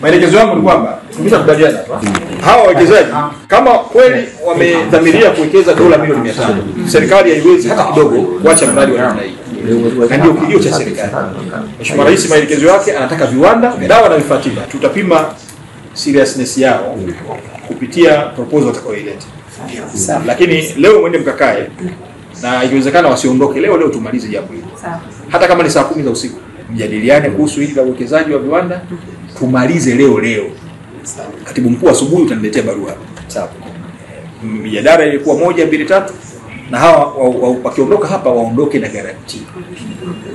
Maelekezo yangu ni kwamba tumeshakubaliana hapa. Hawa wawekezaji kama kweli wamedhamiria kuwekeza dola milioni 500, serikali haiwezi hata kidogo kuacha mradi wa namna hii. Na ndio kilio cha serikali. Mheshimiwa Rais maelekezo yake anataka viwanda, dawa na vifaa tiba. Tutapima seriousness yao kupitia proposal watakayoileta. Lakini leo mwende mkakae na ikiwezekana wasiondoke leo, leo tumalize jambo hili. Hata kama ni saa 10 za usiku, mjadiliane kuhusu hili la uwekezaji wa viwanda, tumalize leo leo. Katibu mkuu asubuhi utaniletea barua. Sawa. Mijadala ilikuwa 1 2 3 na hawa wakiondoka hapa waondoke na guarantee.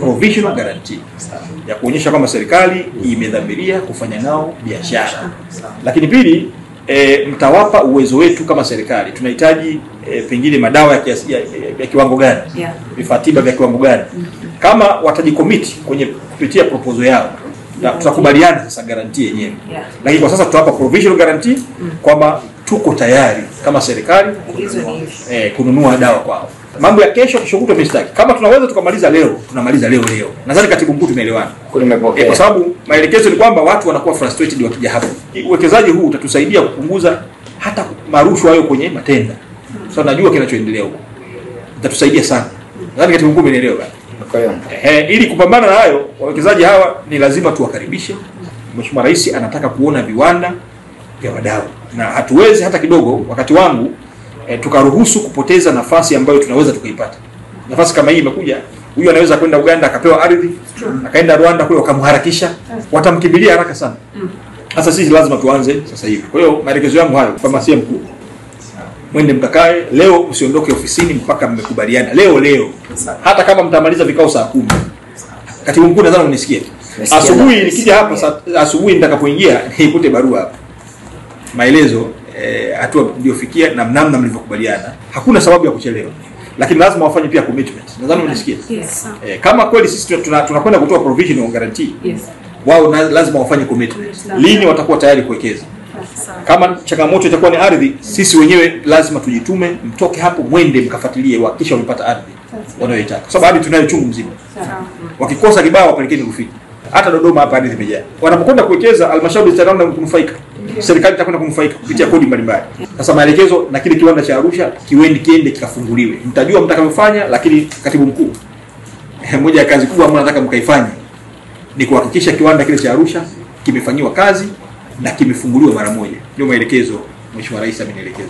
Provisional guarantee ya kuonyesha kwamba serikali imedhamiria kufanya nao biashara. Lakini pili, mtawapa uwezo wetu kama serikali. Tunahitaji pengine madawa ya kiwango gani? Vifaa tiba vya kiwango gani? Kama watajicommit kwenye kupitia proposal yao, tutakubaliana sasa guarantee yenyewe. Lakini kwa sasa tutawapa provisional guarantee kwamba tuko tayari kama serikali kununua dawa kwao. Mambo ya kesho kesho kutwa mistaki. Kama tunaweza tukamaliza leo, tunamaliza leo leo. Nadhani katibu mkuu tumeelewana. Kwa sababu maelekezo ni kwamba watu wanakuwa frustrated wakija hapo. Uwekezaji huu utatusaidia kupunguza hata marushwa hayo kwenye matenda. Sasa najua kinachoendelea huko. Itatusaidia sana. Nadhani katibu mkuu umenielewa bana. Ili kupambana na hayo, wawekezaji hawa ni lazima tuwakaribishe. Mheshimiwa Rais anataka kuona viwanda vya wadau. Na hatuwezi hata kidogo wakati wangu tukaruhusu kupoteza nafasi ambayo tunaweza tukaipata. Nafasi kama hii imekuja, huyu anaweza kwenda Uganda akapewa ardhi, akaenda Rwanda kule wakamharakisha, watamkimbilia haraka sana. Sasa sisi lazima tuanze sasa hivi. Kwa hiyo maelekezo yangu hayo, famasia mkuu, mwende mkakae leo, usiondoke ofisini mpaka mmekubaliana leo leo. Hata kama mtamaliza vikao saa 10. Katibu mkuu nadhani unisikie. Asubuhi nikija hapa, asubuhi nitakapoingia nikute barua hapa. Maelezo hatua mliofikia na namna mlivyokubaliana. Hakuna sababu ya kuchelewa. Lakini lazima wafanye pia commitment. Nadhani unisikie. Yes. Kama kweli sisi tunakwenda kutoa provisional guarantee. Yes. Wao lazima wafanye commitment. Lini watakuwa tayari kuwekeza? Kama changamoto itakuwa ni ardhi, sisi wenyewe lazima tujitume, mtoke hapo mwende mkafuatilie hakikisha wamepata ardhi wanayoitaka. Kwa sababu ardhi tunayo chungu mzima. Wakikosa kibao wapelekeni Rufiji. Hata Dodoma hapa ardhi imejaa. Wanapokwenda kuwekeza halmashauri zitaenda kunufaika. Serikali itakwenda kunufaika kupitia kodi mbalimbali. Sasa maelekezo na kile kiwanda cha Arusha kiwendi kiende kikafunguliwe. Mtajua mtakavyofanya, lakini katibu mkuu, moja ya kazi kubwa ambayo nataka mkaifanye ni kuhakikisha kiwanda kile cha Arusha kimefanyiwa kazi na kimefunguliwa mara moja. Ndio maelekezo Mheshimiwa Rais amenielekeza.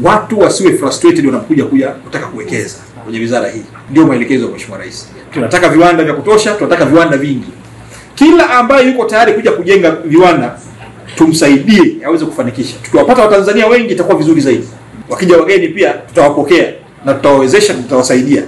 Watu wasiwe frustrated wanapokuja kuja kutaka kuwekeza kwenye wizara hii. Ndio maelekezo ya Mheshimiwa Rais. Tunataka viwanda vya kutosha, tunataka viwanda vingi. Kila ambaye yuko tayari kuja kujenga viwanda tumsaidie aweze kufanikisha. Tukiwapata Watanzania wengi itakuwa vizuri zaidi. Wakija wageni pia tutawapokea na tutawawezesha, tutawasaidia.